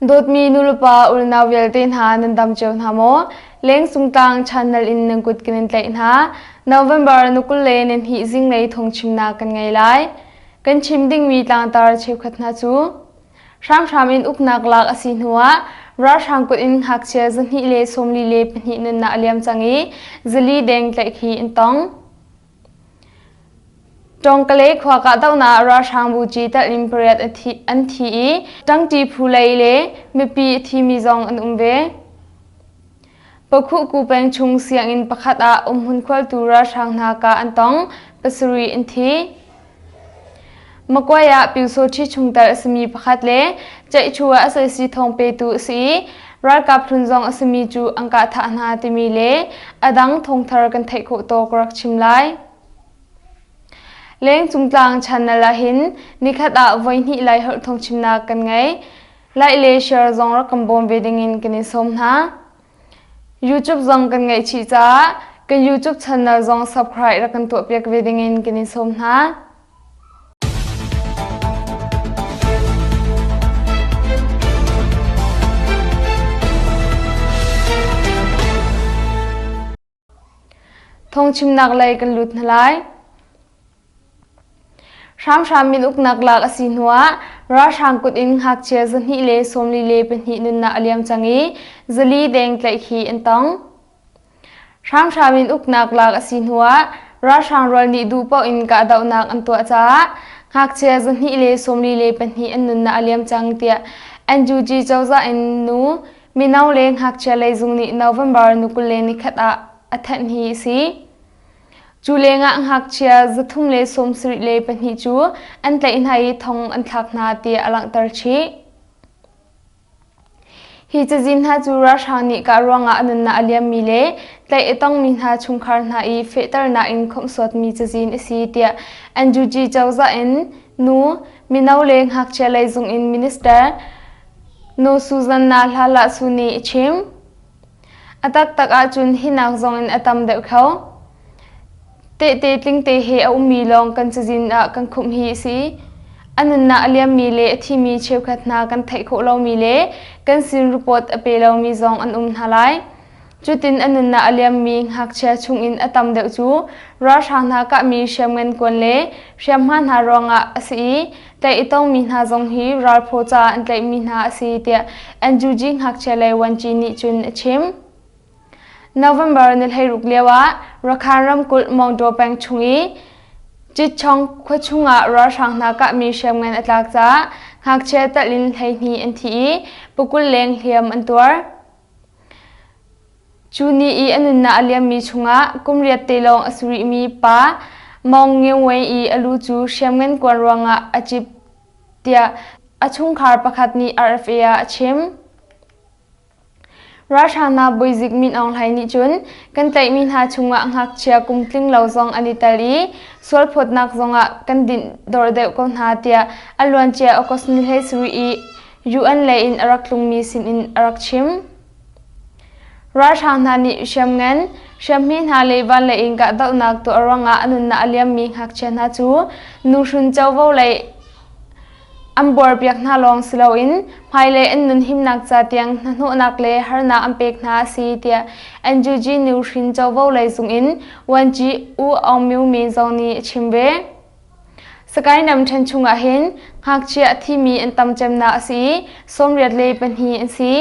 Dawtmi nulepa unau vialte hna nan dam cio hna maw? Leng sungtlang channel in nan kut kan in tlaih hna. November ni 20 le ni hnih zinglei thawngchimnak kan ngei lai. Kan chim dingmi tlangtar cheukhat hna cu Hramhram in uknak lak a si hnuah ralhrang kut in ngakchia 242 nunnak a liam cang i zali deng tlaihkhih an tong. Tawngkale khua kahdohnak ah ralhrang buci telh in pariat an thi i ṭangṭi phu lei le mipi a thimi zong an um ve. Pakhuhku peng chung sianginn pakhat ah umhmun khualtu ralhrang hna kah an tong, pasarih an thi. Makuai ah Pyusawṭhi chungtel a simi pakhat le Ceihchu ah sac thawng petu a si i ralkap hlun zong a simi cu an kah thah hna timi le a dang thawngthar kan theih khawh tawk rak chim lai. Lengcungtlang channel ah hin nikhat ah voihnih Laiholh thawngchimnak kan ngei. Like le share zong rak kan bawm ve dingin kan in sawm hna. YouTube zong kan ngeih chih caah kan YouTube channel zong subscribe rak kan tuahpiak ve dingin kan in sawm hna. Thawngchimnak lei kan lut hna lai. Hramhram min uknak lak a si hnuah ralhrang kut in ngakchia 242 nunnak a liam cang i zali deng tlaihkhih an tong. Hramhram in uknak lak a si hnuah ralhrang rual nih duh paoh in kahdohnak an tuah caah ngakchia 242 an nunnak a liam cang tiah NUG cozah in nu mino le ngakchia lei zung nih November ni 21 ah a thanh hi a si. Cu lengah ngakchia 372 cu an tlaih hna i thong an thlak hna tiah a langhter chih. Hi cazin hna cu ralhrang nih kah ruangah a nunnak a liammi le tlaih a tongmi hna chungkhar hna i fehternak in khawmhsuatmi cazin a si tiah NUG cozah in nu, mino le ngakchia lei zung in minister Nu Susanna Hlala Su nih a chim. A taktak ahcun hinak zongin a tam deuh kho. Tehte tlingte he a ummi lawng kan cazin ah kan khumh hi a si. A nunnak a liammi le a thimi cheukhat hna kan theih khawh lomi le kan sin report a pe lomi zong an um hna lai. Cutin a nunnak a liammi ngakchia chungin a tam deuh cu ralhrang hna kahmi hriamngan kuan le hriamhma hna ruangah a si i tlaih i tongmi hna zong hi ralphaw caah an tlaihmi hna a si tiah NUG ngakchia lei vuanci nih cun a chim. November ni 16 lio ah Rakhine ramkulh Maungdaw peng chung i Citchong khua chungah ralhrang hna kahmi hriamngan a tlak caah ngakchia telh in 12 an thi i pakul leng hliam an tuar. Cu ni i a nunnak a liammi chungah kum riat te lawng a si rihmi pa Maung Nge Wei i a lu cu hriamngan kuan ruangah a cip tiah a chungkhar pakhat nih RFA ah a chim. Ralhrang hna bawizik Min Aung Hlaing nih cun kan tlaihmi hna chungah ngakchia kum tling lo zong an i tel i sualphawtnak zongah kan dinh dor deuh ko hna tiah a luancia August ni 17 i UN lei in a rak tlungmi sinin a rak chim. Ralhrang hna nih hriamngan, hriamhme hna le van lei in kahdohnak tuah ruangah a nunnak a liammi ngakchia hna cu nuhrin covo lei an buarpiak hna lawng si loin hmailei an nun himnak ca tiang hnahnawhnak le harnak an pek hna a si tiah NUG nuhrin covo lei zung in Wanci U Aung Myo Min zong nih a chim ve. Sakae ṭhen chungah hin ngakchia a thimi an tam cemnak a si i 82 an si.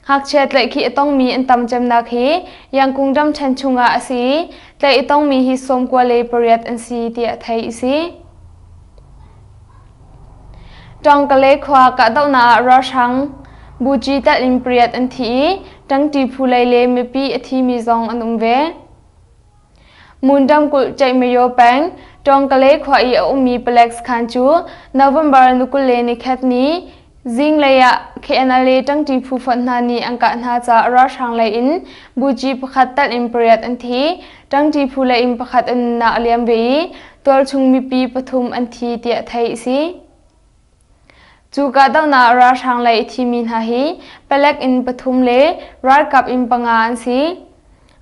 Ngakchia tlaihkhih a tongmi an tam cemnak hi Yangkung ramṭhen chungah a si i tlaih a tongmi hi 98 an si tiah theih a si. Tawngkale khua kahdohnak ah ralhrang buci telh in pariat an thi i ṭangṭi phu lei le mipi a thimi zong an um ve. Mun ramkulh Ceihmayo peng Tawngkale khua i a ummi palek sakhan cu November ni 21 ni zinglei ah KNLA ṭangṭi phu fonh hna nih an kah hna caah ralhrang lei in buci pakhat telh in pariat an thi. Ṭangṭi phu lei in pakhat an nunnak a liam ve i tualchung mipi pathum an thi tiah theih a si. Cu kahdohnak ah ralhrang lei a thimi hna hi palek in pathum le ralkap in panga an si.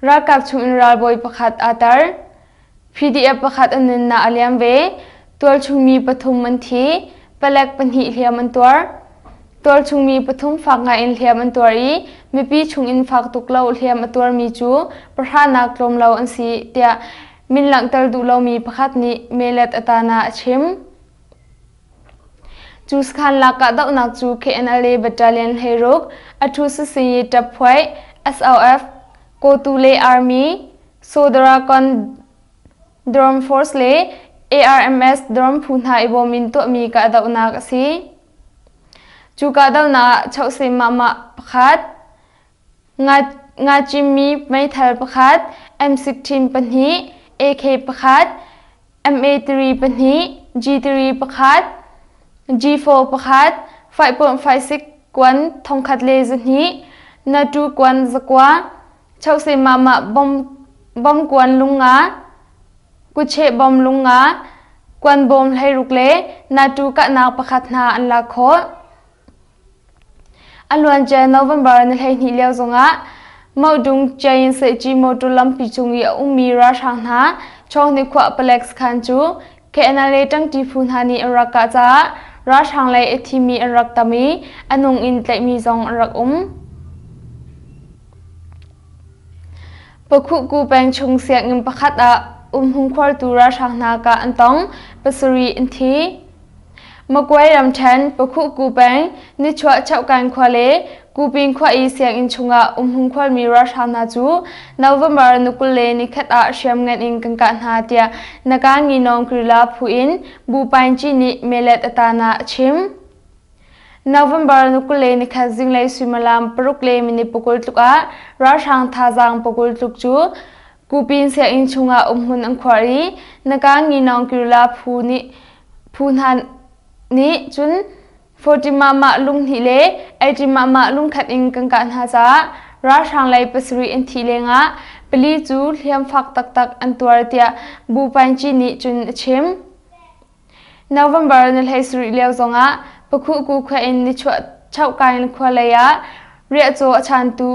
Ralkap chungin ralbawi pakhat aa tar. PDF pakhat an nunnak a liam ve. Tualchung mi pathum an thi. Palek pahnih hliam an tuar. Tualchungmi pathum fak ngaiin hliam an tuar i mipi chungin fak tuk lo hliam a tuarmi cu pahranak tlawm lo an si, tiah min langhter duh lomi pakhat nih Melet Atana a chim. Cu sakhan lak kahdohnak cu KNLA Battalion 16, Athu Sisinyi Ṭaphuai, SOF, Kawtu le Army, Sodarakon Drone Force le ARMS drone phu hna i bawm in tuahmi kahdohnak a si. Cu kahdohnak ah chohse mahmah pakhat, ngacimmi meithal pakhat, M16 pahnih, AK pakhat, MA3 pahnih, G3 pakhat, G4 pakhat, 5.56 kuan thongkhat le zahnih, NATO kuan zakua, Chohse mahmah bom kuan lungnga, kucheh bom lungnga, kuan bawm 16 le NATO kahnak pakhat hna an lak khawh. A luancia November ni 12 lio zongah Maudung Chain Sehci motor lampi cung i a ummi ralhrang hna Chawngni khua palek sakhan cu KNLA ṭangṭi phu hna nih an rak kah caah ralhrang lei a thimi an rak tam i a nung in tlaihmi zong an rak um. Pakhuhku peng chung sianginn pakhat ah umhung khuartu ralhrang hna kah an tong, pasarih an thi. Magway ramṭhen Pakhuhku peng nichuah Chohkan khua le Kuping khua i sianginn chungah umhung khualmi ralhrang hna cu November ni 21 ah hriamngan in kan kah hna tiah Naga Nginawng Guerrilla phu in Bu Paing Ci nih Melet Atana a chim. November ni 21 zinglei suimilam paruk le minute pakul tluk ah ralhrang thazaang pakul tluk cu Kupin sianginn chungah umhmun an khuar i Naga Nginawng Guerrilla phu nih phu hna nih cun 40 mahmah lunghnih le 80 mahmah lungkhat in kan kah hna caah ralhrang lei pasarih an thih lengah pali cu hliam fak taktak an tuar tiah Bu Paingci nih cun a chim. November ni 17 lio zongah Pakhuhku khua in nichuah Chohkain khua lei ah riahcaw a chantu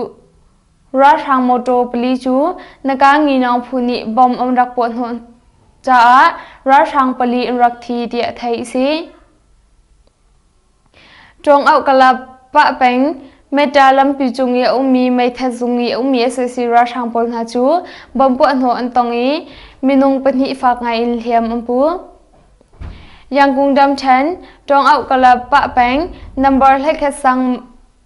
Ralhrang mawṭaw pali cu Naga Nginawng phu nih bomb an rak puahhnawh caah ralhrang pali an rak thi tiah theih a si. Ṭawng-auh Kalapah peng Meta lampi cung i a ummi meithat zung i a ummi sac ralhrang pawl hna cu bomb puahhnawh an tong i minung pahnih fak ngai in hliam an pu. Yangkung Damṭhen, Ṭawng-auh Kalapah peng number 11 sang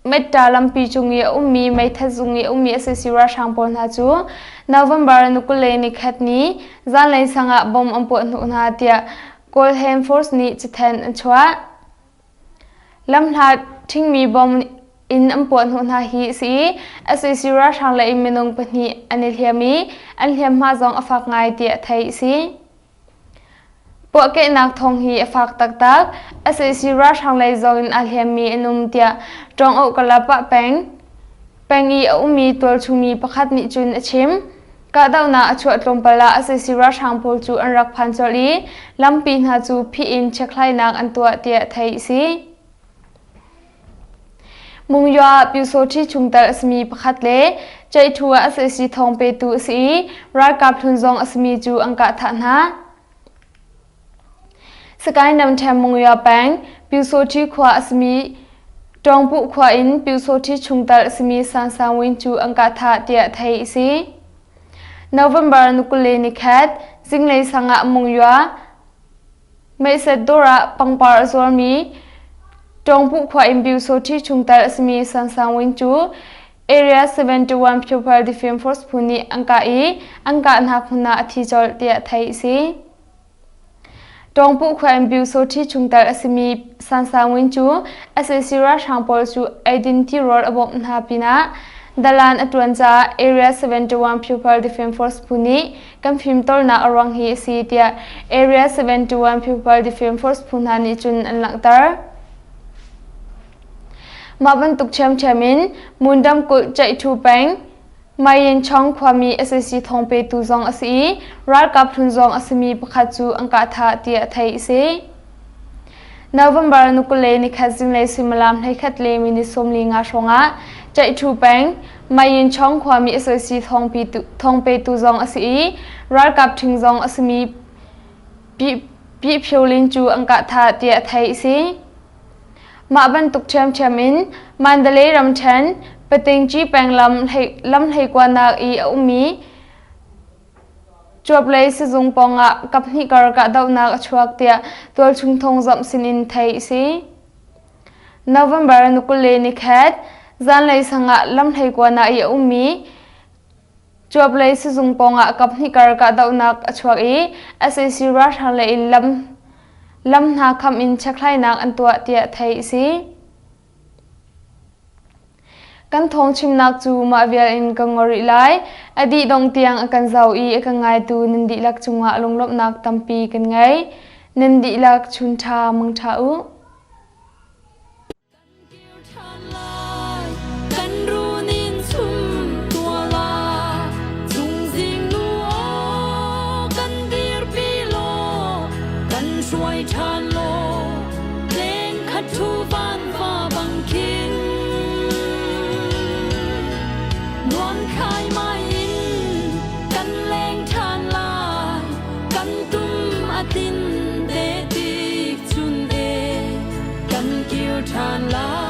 Metta lampi cung i a ummi meithat zung i a ummi sac ralhrang pawl hna cu November ni 21 ni zanlei sang ah bomb an puah hnawh hna tiah Kawlhen Force nih cathanh an chuah. Lamhlat ṭhingmi bomb in an puah hnawh hna hi a si i sac ralhrang lei minung pahnih an i hliam i an hliamhma zong a fak ngai tiah theih a si. Puahkehnak thawng hi a fak taktak. Sac ralhrang lei zong in aa hliammi an um tiah Ṭawng-oh Kalapah peng peng i a ummi tualchungmi pakhat nih cun a chim. Kahdohnak a chuah tlawmpal ah sac ralhrang pawl cu an rak phan colh i lampi hna cu phih in chekhlainak an tuah tiah theih a si. Mungya ah Pyusawṭhi chungtel a simi pakhat le Ceihṭhu ah sac thawng petu a si i ralkap hlun zong a simi cu an kah thah hna. Sagaing ramṭhen Mungya peng Pyusawṭhi khua a simi Ṭawngpuh khua in Pyusawṭhi chungtel a simi San San Win cu an kah thah tiah theih a si. November ni 21 zinglei sang ah Mungya Meiset dawr ah pangpar a zuarmi Ṭawngpuh khua in Pyusawṭhi chungtel a simi San San Win cu Area 71 Pupil Defence Force phu nih an kah i an kahnak hmun ah a thi colh tiah theih a si. Ṭawngpuh khua in Pyusawṭhi chungtel a simi San San Win cu sac ralhrang pawl cu eidin tirawl a bawmh hna pinah dalan a ṭuan caah Area 71 Pupil Defence Force phu nih kan fimtawlnak a ruang hi a si tiah Area 71 Pupil Defence Force phu hna nih cun an langhter. Mah bantuk ṭhiamṭhiam in Mundam kulh Ceihṭhu peng Mayin Chong khuami sac thawng petu zong a si i ralkap hlun zong a simi pakhat cu an kah thah tiah theih a si. November ni 21 zinglei suimilam 11 le minute 45 hrawngah Ceihṭhu peng Mayin Chong khuami sac thawng petu zong a si i ralkap ṭhing zong a simi Pi Phyo Lin cu an kah thah tiah theih a si. Mah bantuk ṭhiamṭhiam in Mandalay ramṭhen Patingci peng lam hleikuanak i a ummi Cuaplei sizung pawngah kaphnih kar kahdohnak a chuak tiah tualchung thawngzamh sinin theih a si. November ni 21 zanlei sangah lam hleikuanak i a ummi Cuaplei sizung pawngah kaphnih kar kahdohnak a chuak i sac ralhrang lei in lam lam hna kham in chekhlainak an tuah tiah theih a si. Kan thawngchimnak cu mah vial in ka ngor rih lai. A dih dong tiang a kan zoh i a kan ngaitu nan dihlak cungah lunglawmhnak tampi kan ngei. Nan dihlak chun ṭha mang ṭha u. Kan runin chum tua la Chungzing nu aw kan dirpi law kan hruai ṭhan law Leng khat thu van va bang khin Nuam khai mai in kan leng ṭhan lai Kan tum a tin te tik chun e kan kir ṭhan lai.